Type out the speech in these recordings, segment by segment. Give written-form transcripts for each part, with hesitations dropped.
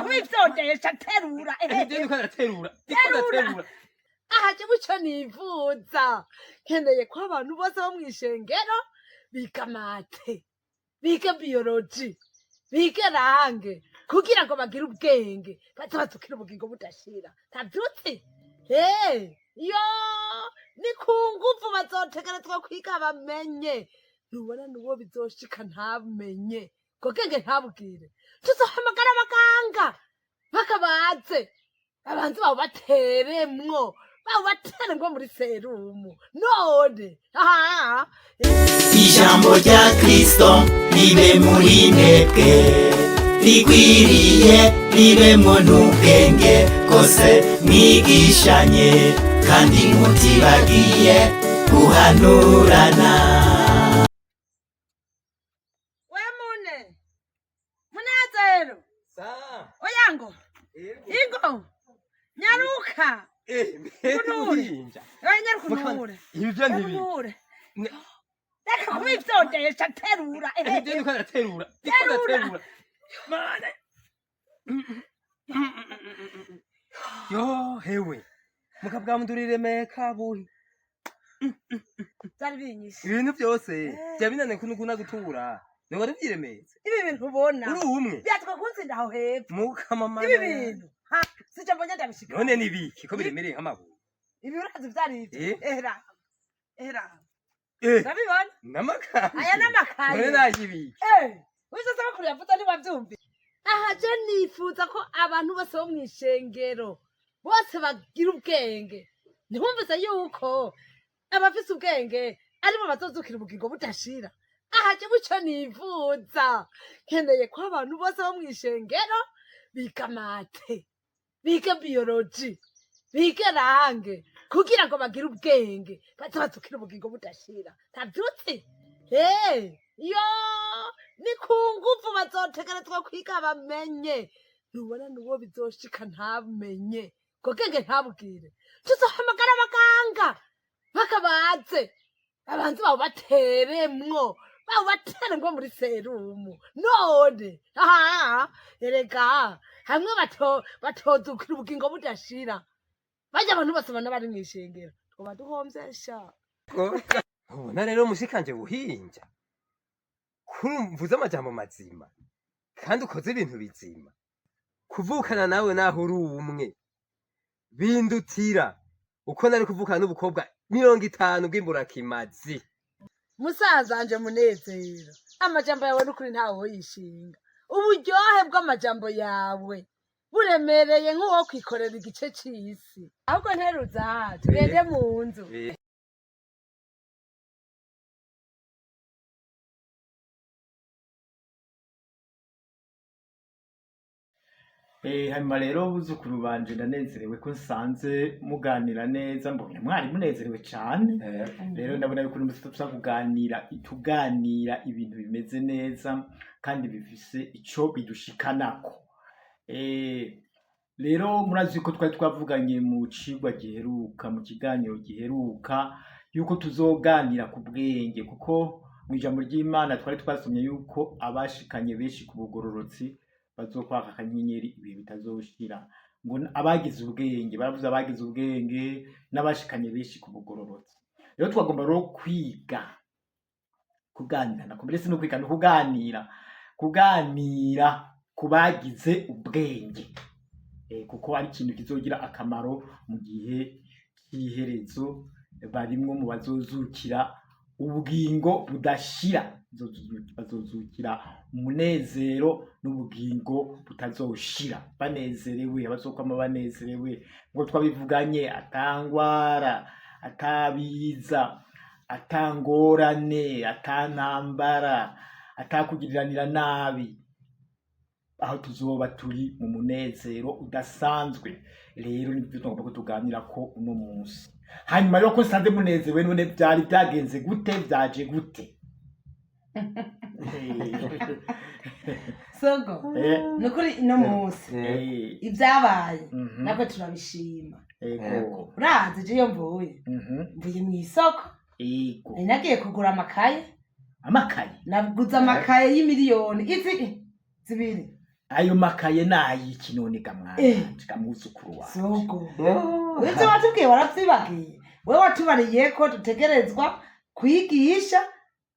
Kubivyondesha, terura. Ehe, ndiko ndaterura, ndiko ndaterura. Aha jewe ico nifuza, nkeneye ko abantu bose bo mw'ishengero biga maths, bige biologie, bige langue, kugira ngo bagire ubwenge, baze bazukire ubugingo budashira. Ntavyutsi. Yo ni ku nguvu bazotegerezwa kwiga bamenye. Ntubona nuwo bizoshika ntamenye ngo bwenge ntabwire, tuzohamagara abaganga bakabaze, abanze bawubateremwo, bawubatere ngo muri serumu none aha. Ijambo rya Kristo ribe muri mwebwe rigwiriye, ribemwo n'ubwenge bwose, mwigishanye kandi mutibagiye guhanurana. We mune Munezero. Sa. Oyango. Yego. Ingo, nyaruka. Mbega. Kunure. Uruhinja. Oya, nyaruka unure. Ibi byo ntibi Unure. Reka kubivyondesha, terura. Ehe, ndiko ndaterura, ndiko Terura. ndaterura. Mana yo, hewe mukabwamudurire buhi. Vyari binyishe. Ibintu byose byaba binaniye kunuguna gutura, niwe wari ubyiremetse. Ibi bintu ubona Uri umwe. byatwa kunsinda aho hepfo. Mukamamana. Ibi bintu ha sije mbonye ndabishika. None nibiki ko biremereye nk'amabuye? Ibi urazi vyari ivyo? Eh. Ehera, ehera. Eh. Urabibona? N'amakaye. Aya n'amakaye. None nayibiki? Eh, wese sabakuru yavuze ntiwavyumvi. Aha je nifuza ko abantu bose bo mw'ishengero bose bagira ubwenge. Ntiwumvise yuko abafise ubwenge aribo bazozukira ubugingo budashira? Aha je ico nifuza, nkeneye ko abantu bose bo mw'ishengero biga maths, bige biologie, bige langue, kugira ngo bagire ubwenge, baze bazukire ubugingo budashira. Ntavyutsi. Yo ni ku nguvu bazotegerezwa kwiga bamenye. Ntubona nuwo bizoshika ntamenye ngo bwenge ntabwire, tuzohamagara abaganga bakabaze, abanze bawubateremwo, bawubatere ngo muri serumu none aha. Erega hamwe batozukira ubugingo budashira, barya abantu bose bana bari mw'ishengero twoba duhomvye sha. Ubona rero mushikanje buhinja, kurumvuze amajambo mazima kandi ukoze ibintu bizima, kuvukana nawe naho uri umwe bindutira uko nari kuvukana n'ubukobwa 50 bw'imburakimazi. Musaza wanje Munezero, amajambo yawe n'ukuri ntawe yishinga. Uburyohe bw'amajambo yawe buremereye nk'uwo kwikorera igice c'isi. Ahubwo nteruza tugende mu nzu. Eh. Hanyuma rero buzukuru banje, ndanezerewe ko nsanze muganira neza, mbonye mwari munezerewe cane. Rero ndabona yuko uno musi tuza kuganira, tuganira ibintu bimeze neza kandi bifise ico bidushikanako. Rero murazi ko twari twavuganye mu cigwa giheruka, mu kiganiro giheruka, yuko tuzoganira ku bwenge, kuko mu ijambo ry'Imana twari twasomye yuko abashikanye benshi ku bugororotsi bazokwaka akanyenyeri ibihe bitazoshira. Ngo abagize ubwenge, baravuze abagize ubwenge n'abashikanye benshi ku bugororotsi. Rero twagomba rero kwiga kuganira nako, mbere si no kwiga, no kuganira, kuganira ku bagize ubwenge, kuko ari ikintu kizogira akamaro mu gihe cy'iherezo, barimwo mu bazozukira ubugingo budashira, bazozukira umunezero n'ubugingo butazoshira, banezerewe, abazokwama banezerewe ngo twabivuganye, atangwara, atabiza, atangorane, atantambara, atakugiriranira nabi, aho tuzoba turi mu munezero udasanzwe. Rero nibyo tugomba ko tuganira ko uno munsi. Hanyuma rero ko nsanze munezerewe, none byari byagenze gute? Byaje gute? Sogo, nukuri ino munsi ibyabaye nabwo turabishima. Urazi je iyo mvuye, mvuye mu isoko. Nari nagiye kugura amakaye. Amakaye? Naguze amakaye y'imiliyoni izi 2. Ayo makaye nayiki none ga mwana wanje, ga mwuzukuru wanje? Soko, Yo. ivyo watubwiye waravyibagiye? Wewe watubariye ko dutegerezwa kwigisha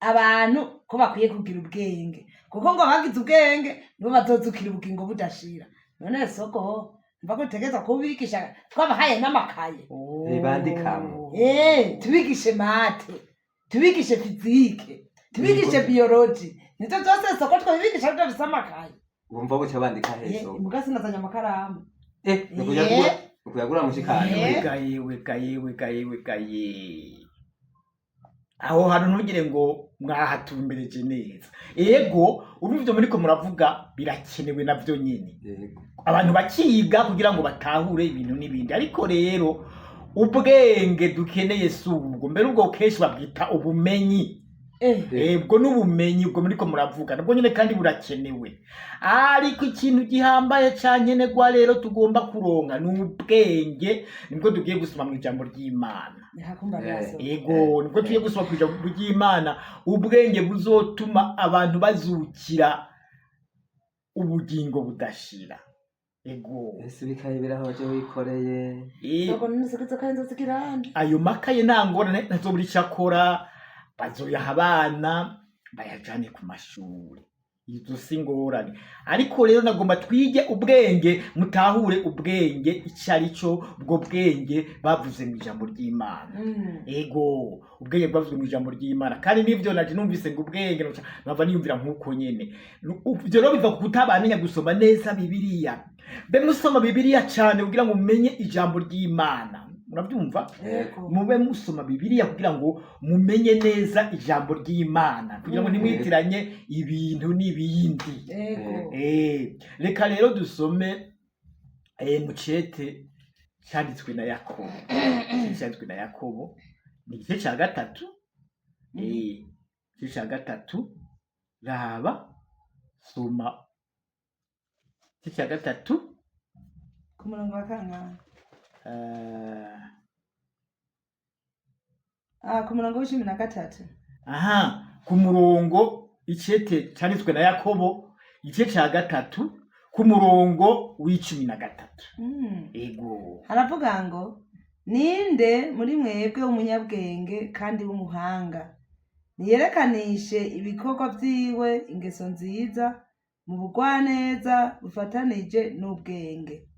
abantu ko bakwiye kugira ubwenge, kuko ngo abagize ubwenge nibo bazozukira ubugingo budashira. None soko, mva ko dutegerezwa kubigisha, twabahaye n'amakaye. Bandikamo. Tubigishe maths, tubigishe physique, tubigishe biologie, nivyo vyose soko, twabigisha tudafise amakaye. Wumva buca bandika heso? Muga sinazanye amakaramu. Ni kuyagura mushikanje. Yewe yewe ga yewe ga yewe ga ye, aho hantu ntugire ngo mwahatumbereje neza. Ego, urumva ivyo muriko muravuga birakenewe navyo nyene, abantu bakiga kugira ngo batahure ibintu n'ibindi. Ariko rero ubwenge dukeneye si ubwo. Mbere ubwo kenshi babwita ubumenyi. Ubwo n'ubumenyi ubwo muriko muravuga nabwo nyine kandi burakenewe, ariko ikintu gihambaye cankenerwa rero tugomba kuronka ni ubwenge. Nibwo tugiye gusoma mu ijambo ry'Imana. Ego, nibwo tugiye gusoma ku ijambo ry'Imana, ubwenge buzotuma abantu bazukira ubugingo budashira. Ego. Ese ibikaye birahoje wikoreye? Ayo makaye nta ngorane, ntazobura icyo akora. Bazoyaha abana bayajane ku mashuri, izo si ngorane. Ariko rero nagomba twige ubwenge, mutahure ubwenge icyo ari cyo, ubwo bwenge bavuze mu ijambo ry'Imana. Ego, ubwenge bwavuzwe mu ijambo ry'Imana. Kandi n'ivyo naje numvise ngo ubwenge, nava niyumvira nk'uko nyene. Ivyo rero biva ku kutabamenya gusoma neza Bibiliya. Mbe musoma Bibiliya cane kugira ngo mumenye ijambo ry'Imana. Murabyumva? Mube musoma Bibiliya kugira ngo mumenye neza ijambo ry'Imana, kugira ngo ntimwitiranye ibintu n'ibindi. Reka rero dusome mu cete cyanditswe na Yakobo. Icete cyanditswe na Yakobo ni igice cya gatatu. Igice cya gatatu, raba, soma igice cya gatatu. Ku murongo wa kangahe? Ku murongo wa 13. Aha, ku murongo, icete cyanditswe na Yakobo igice cya gatatu ku murongo wa 13. Ego. Haravuga ngo: "Ninde muri mwebwe w'umunyabwenge kandi w'umuhanga? Niyerekanishe ibikorwa vyiwe ingeso nziza mu bugwaneza bufatanije n'ubwenge.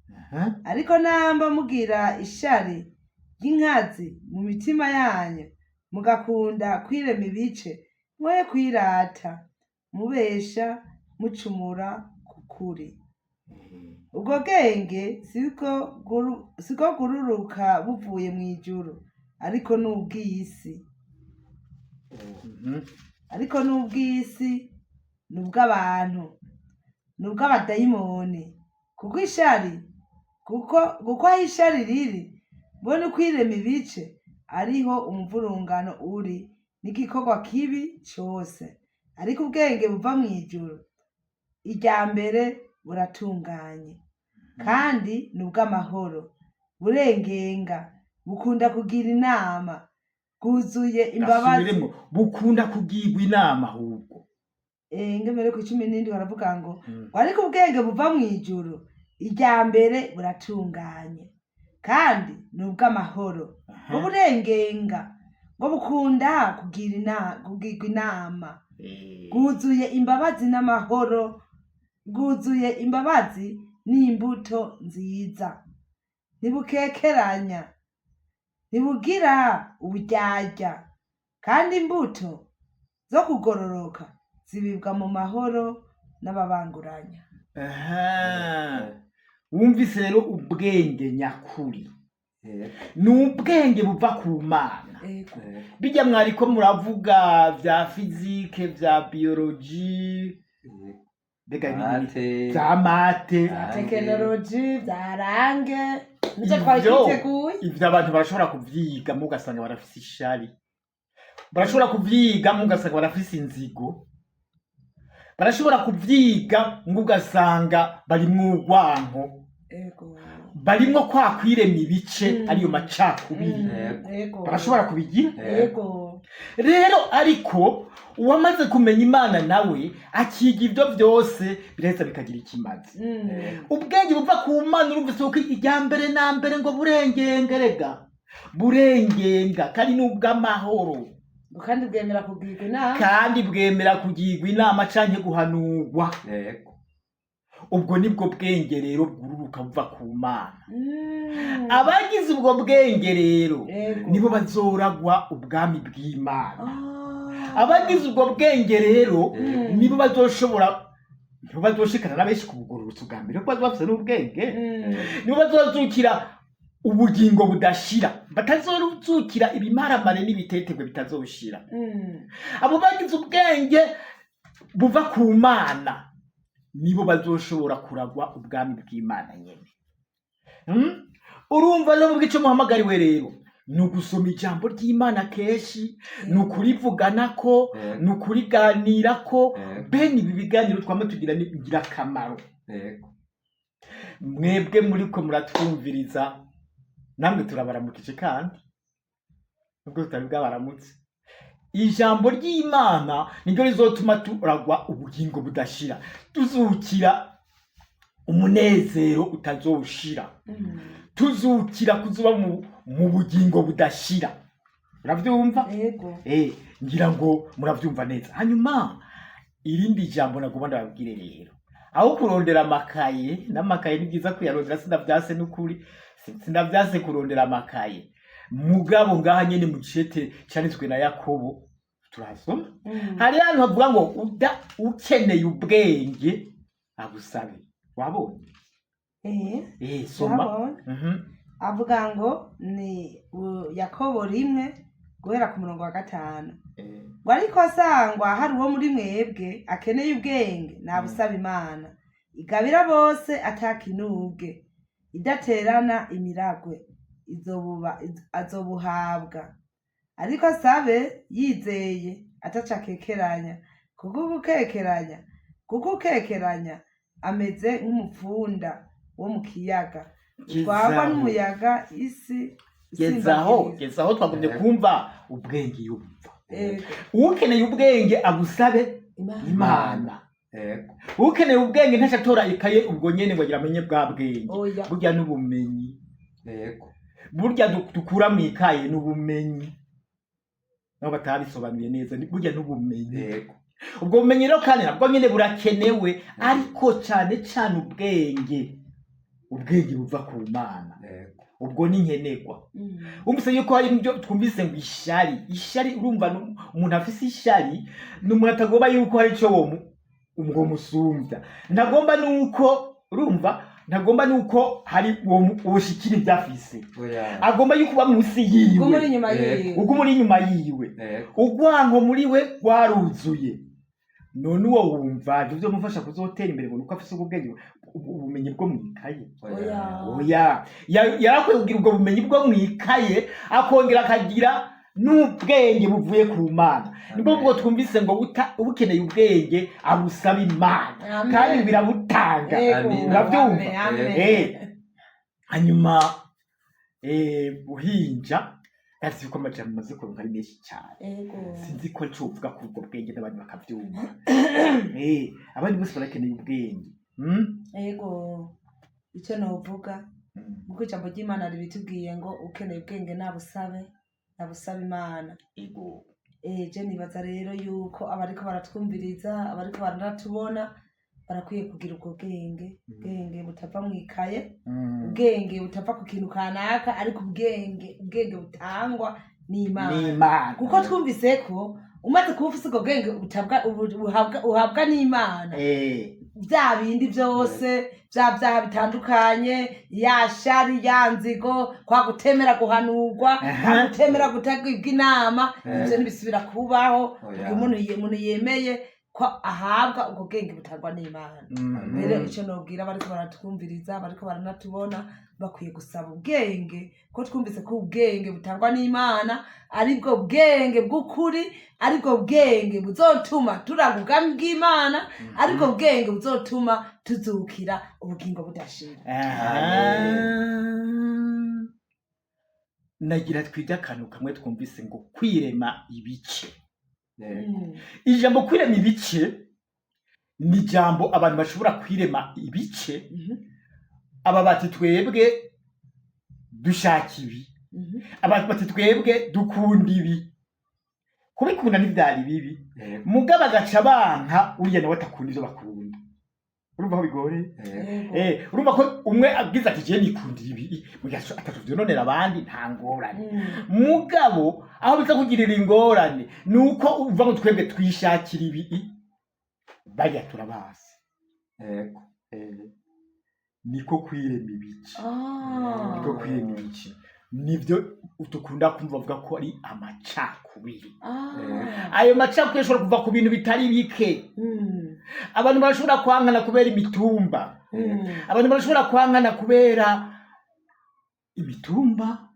Ariko namba mugira ishari ry'inkazi mu mitima yanyu, mugakunda kwirema ibice, mwoye kwirata mubesha mucumura ku kuri. Ubwo bwenge siko bwururuka buvuye mw'ijuru, ariko ni ubw'isi, ariko ni ubw'isi, ni ubw'abantu, ni ubw'abadayimoni. Kuko ishari, kuko aho ishari riri bo n'ukwirema ibice, ariho umuvurungano uri n'igikorwa kibi cose. Ariko ubwenge buva mw'ijuru, irya mbere buratunganye, kandi ni ubw'amahoro, burengenga, bukunda kugira inama, bwuzuye imbabazi." Gasubiremo, bukunda kugirwa inama ahubwo. Ngemere ku 17 baravuga ngo: Ngo ariko ubwenge buva mw'ijuru, irya mbere buratunganye, kandi ni ubw'amahoro, ngo burengenga, ngo bukunda kugirwa inama, bwuzuye imbabazi n'amahoro, bwuzuye imbabazi n'imbuto nziza, ntibukekeranya, ntibugira uburyarya. Kandi imbuto zo kugororoka zibibwa mu mahoro n'ababanguranya." Aha. Wumvise rero ubwenge nyakuri ni ubwenge buva ku Mana. Bijya mwariko muravuga vya physique, vya biologie, mbega ibindi Maths. vya maths, Bya technologie, bya langue, nicyo twari twiteguye. Ivyo abantu barashobora kuvyiga, mugasanga barafise ishari, barashobora kuvyiga mugasanga barafise inzigo, barashobora kuvyiga mugasanga barimwo urwanko, barimwo kwa kwirema ibice, ariyo macakubiri. Barashobora kubigira. Rero ariko Uwamaze kumenya Imana nawe akiga ibyo byose, biraheza bikagira ikimazi. Ubwenge buva ku Mana, urumvise ko irya mbere na mbere ngo burengenga, rega burengenga kandi ni ubw'amahoro. Kandi bwemera kugirwa inama. Kandi bwemera kugirwa inama canke guhanurwa. Ubwo nibwo bwenge rero bwururuka buva ku Mana. Abagize ubwo bwenge rero nibo bazoragwa ubwami bw'Imana. Abagize ubwo bwenge rero nibo bazoshobora, nibo bazoshikana na benshi ku bugororotsi bwa mbere, kuko bazoba bafise n'ubwenge. Nibo bazozukira ubugingo budashira, batazozukira ibimaramare n'ibitetegwe bitazoshira. Abo bagize ubwenge buva ku Mana nibo bazoshobora kuragwa ubwami bw'Imana nyene. Urumva no mu bw'ico muhamagariwe rero ni ugusoma ijambo ry'Imana kenshi, ni ukurivuganako, ni ukuriganirako. Bene ibi biganiro twama tugira ni ingirakamaro. Mwebwe muriko muratwumviriza, namwe turabaramukije, kandi nubwo tutari bwabaramutse, ijambo ry'Imana niryo rizotuma turagwa ubugingo budashira, tuzukira umunezero utazowushira, tuzukira kuzuba mu bugingo budashira. Uravyumva? Yego. Ngira ngo muravyumva neza. Hanyuma irindi jambo nagomba ndababwire rero, aho kurondera amakaye n'amakaye, ni byiza kuyarondera, sinavyase n'ukuri, sinavyase kurondera amakaye, mugabo ngaha nyene mu gicete canditswe na Yakobo turasoma, hari ahantu havuga ngo uda ukeneye ubwenge abusabe. Wabonye? Soma. Ndabonye. Avuga ngo ni Yakobo 1 guhera ku murongo wa 5, ngo ariko asangwa hari uwo muri mwebwe akeneye ubwenge, nabusaba Imana igabira bose atakinubwe, idaterana imiragwe, azobuhabwa. Ariko asabe yizeye, ataca akekeranya, kuko ukekeranya ameze nk'umupfunda wo mu kiyaga utwarwa Gezaho. n'umuyaga isi Gezaho. usimbagiriza. Gezaho, twagumye kumva ubwenge iyo buva. Ukeneye ubwenge abusabe Imana. Imana. Ukeneye ubwenge ntaca atora ikaye ubwo nyene ngo agira amenye bwa bwenge. Oya. Burya n'ubumenyi, burya dukura mu ikaye n'ubumenyi, nabo batabisobanuye neza, burya n'ubumenyi. Ubwo bumenyi rero kandi nabwo nyene burakenewe, ariko cane cane ubwenge buva ku Mana, ubwo ni nkenerwa. Wumvise yuko hari ibyo twumvise ngo ishari, ishari, urumva umuntu afise ishari ni umuntu atagomba yuko hari ico womusumbya, ntagomba nuko, urumva, ntagomba nuko hari woshikira ibyo afise. Oya. Agomba yuko uba munsi yiwe. Ubwo muri inyuma yiwe. Ubwo muri inyuma yiwe. Urwanko muri we rwaruzuye. None uwo wumva ivyo vyomufasha kuzotera imbere ngo nuko afise ubwo bwenge, ubumenyi bwo mwikaye? Oya. Oya. Yarakwiye kugira ubwo bumenyi bwo mwikaye, akongera akagira n'ubwenge buvuye ku Mana. Nibwo bwo twumvise ngo ukeneye ubwenge abusaba Imana. Amen. Kandi birabutanga. Yego. Amen. Urabyumva? Amen, amen. Hanyuma buhinja ndazi yuko amajambo amaze kuronka ari menshi cyane. Sinzi ko arico uvuga kuri ubwo bwenge n'abandi bakavyumva. Abandi bose barakeneye ubwenge. Yego, icyo novuga, kuko ijambo ry'Imana ribitubwiye ngo ukeneye ubwenge nabusabe Imana. Je nibaza rero yuko abariko baratwumviriza, abariko baranatubona, barakwiye kugira ubwo bwenge, ubwenge butava mu ikaye, ubwenge butava ku kintu kanaka, ariko ubwenge butangwa n'Imana. N'Imana. Kuko twumvise ko umaze kuba ufise ubwo bwenge uhabwa n'Imana, bya bindi byose, bya byaha bitandukanye, ya shari, ya nzigo, kwa gutemera guhanurwa, kwa gutemera gutagibwa inama, ibyo ntibisubira kubaho. Oya. Umuntu yemeye ko ahabwa ubwo bwenge butangwa n'Imana. Rero icyo nobwira abariko baratwumviriza, bariko baranatubona, bakwiye gusaba ubwenge, ko twumvise ko ubwenge butangwa n'Imana aribwo bwenge bw'ukuri, aribwo bwenge buzotuma turaga ubwami bw'Imana, aribwo bwenge buzotuma tuzukira ubugingo budashira. Aha. Nagira twige akantu kamwe twumvise ngo kwirema ibice. Ijambo kwirema ibice ni ijambo abantu bashobora kwirema ibice. Aba bati twebwe dushaka ibi, abantu bati twebwe dukunda ibi. Kubikunda ntivyari bibi, mugabo agaca banka uriya nawe atakunda ivyo bakunda. Urumva aho bigoreye? Urumva ko umwe abwiza ati jewe nikundira ibi, mu gihe atatu vyononera abandi, nta ngorane. Mugabo aho biza kugirira ingorane ni uko uva ngo twebwe twishakira ibi, barya turabazi. Niko kwirema ibice. Niko kwirema ibice, nivyo dukunda kumva bavuga ko ari amacakubiri. Ayo macakubiri ashobora kuva ku bintu bitari bike. Abantu barashobora kwankana kubera imitumba. Abantu barashobora kwankana kubera imitumba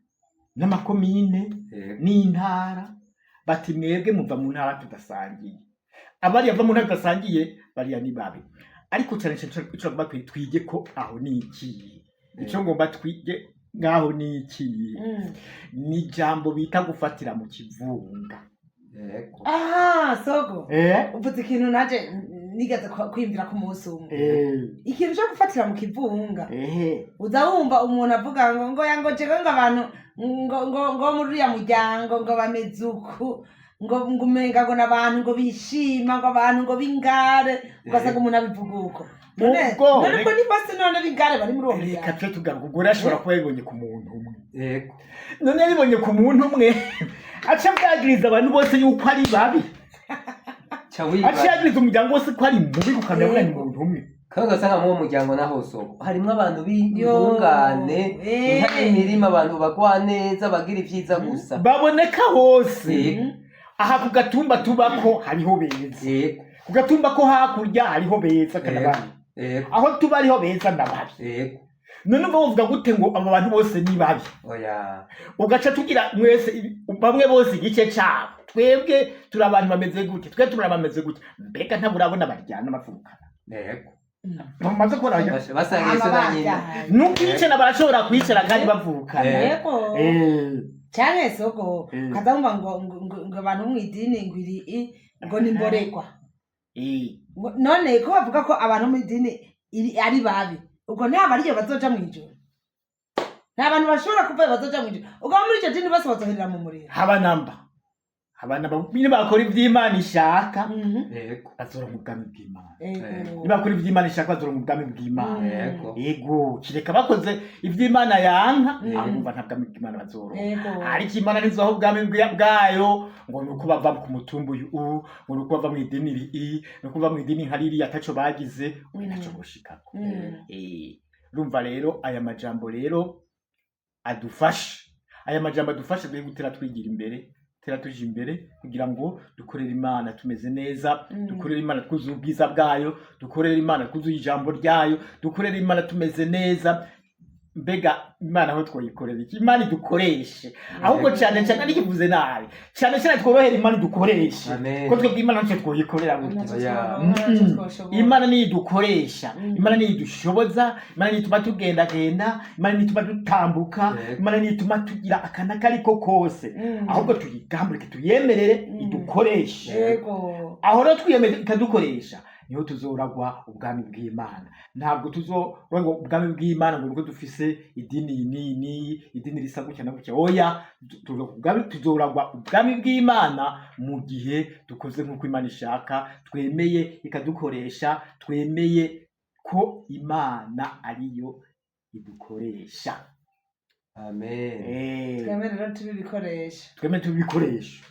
n'amakomine n'intara, bati mwebwe muva mu ntara tudasangiye, abariya bava mu ntara tudasangiye bariya ni babi. Ariko cyane cyane ico ngomba twige ko aho ni ikihe, ico ngomba twige ngaho ni ikihe? Ni ijambo bita gufatira mu kivunga. Aha sogo, uvuze ikintu naje nigeze kwiyumvira ku munsi umwe, ikintu cyo gufatira mu kivunga. Uza wumva umuntu avuga ngo ya ngo jewe ngo abantu ngo muri uriya muryango ngo bameze uku, ngo umenga ngo n'abantu ngo bishima, ngo abantu ngo b'ingare, ugasanga umuntu abivuga uko. None Ubwo, none ubwo ni bose none b'ingare bari muri uwo Reka muryango? tube tugaruka. Ubwo rero ashobora kuba yabibonye ku muntu umwe. None yabibonye ku muntu umwe, aca abwagiriza abantu bose yuko ari babi, Ca wibaza. aca yagiriza umuryango wose ko ari mubi, kukamenya abonanye umuntu umwe. Kandi ugasanga muri uwo muryango naho soko harimwo abantu b'intungane, inka n'imirima, abantu bagwa neza, bagira ibyiza gusa. Baboneka hose. Aha ku gatumba tubako hariho beza, ku gatumba ko hakurya hariho beza kanababi, aho tuba hariho beza na babi. None uba wovuga gute ngo abo bantu bose ni babi? Oya. Ugaca tugira mwese bamwe bose igice cabo, twebwe turi abantu bameze gute, twe turi bameze gute? Mbega ntaburabona baryana bavukana? Bamaze kubona Basangiye se na nyina. Nukwicara barashobora kwicara kandi bavukana. Canke soko, ukaza wumva ngo abantu bo mw'idini ngo iri ngo ni mboregwa. None ko bavuga ko abantu bo mw'idini iri ari babi, ubwo nta bariyo bazoja mw'ijuru? Nta bantu bashobora kuvayo bazoja mw'ijuru. Ubwo abo muri iryo dini bose bazoherera mu muriro. Haba namba, haba namba. Nyine bakora ivy'Imana ishaka, bazoronka ubwami bw'Imana. Nibakora ivy'Imana ishaka, bazoronka ubwami bw'Imana. Yego, kireka bakoze ivy'Imana yanka, aho bumva nta bwami bw'Imana bazoronka. Ariko Imana ntizoha ubwami bwayo ngo ni uko bava ku mutumba uyu ngo ni uko bava mu idini iri ni uko bava mu idini nka ririya ataco bagize, oya, ntaco boshikako. Urumva rero aya majambo rero adufashe, aya majambo adufashe duhe gutera twigira imbere, tera tuja imbere, kugira ngo dukorere Imana tumeze neza, dukorere Imana twuzuye ubwiza bwayo, dukorere Imana twuzuye ijambo ryayo, dukorere Imana tumeze neza. Mbega Imana aho twoyikorera iki? Imana idukoreshe ahubwo cyane cyane, ntikivuze nabi, cyane cyane tworohere Imana idukoreshe. Amen. Ko twebwe Imana ntacyo twoyikorera gutya. Ntacyo Oya. ntacyo twoshobora. Imana niyo idukoresha. Imana niyo idushoboza, Imana niyo ituma tugendagenda, Imana niyo ituma dutambuka. Imana niyo ituma tugira akana kariko kose. Ahubwo tuyigamburike, tuyemerere idukoreshe. Aho rero twiyemeje ikadukoresha, niho tuzoragwa ubwami bw'Imana. Ntabwo tuzoragwa ubwami bw'Imana ngo nuko dufise idini iyi n'iyi n'iyi, idini risa gutya na gutya. Oya, tuzoragwa ubwami bw'Imana mu gihe dukoze nk'uko Imana ishaka, twemeye ikadukoresha, twemeye ko Imana ariyo idukoresha. Amen. Twemere rero tube ibikoresho. Twemere tube ibikoresho,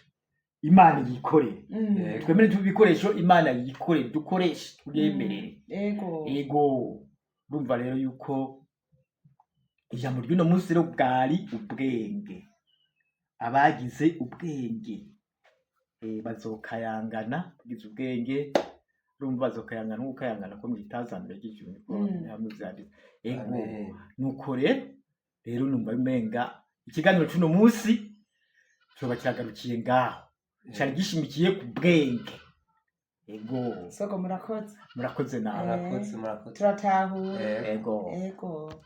Imana yikorere. Twemere tube ibikoresho, Imana yikorere, dukoreshe, tuyemerere. Ego, urumva rero yuko ijambo ry'uno munsi rero bwari ubwenge. Abagize ubwenge bazokayangana. Bagize ubwenge, urumva bazokayangana nk'ukayangana ko mwitazanire ry'ijuru, niko hamwe vyanditse. Ego. Amen. Nuko rero numva umenga ikiganiro c'uno munsi coba kiragarukiye ngaho, cari gishimikiye ku bwenge. Ego. Soko, murakoze. Murakoze nawe. Murakoze, murakoze. Turatahura. Yego. Ego. Ego.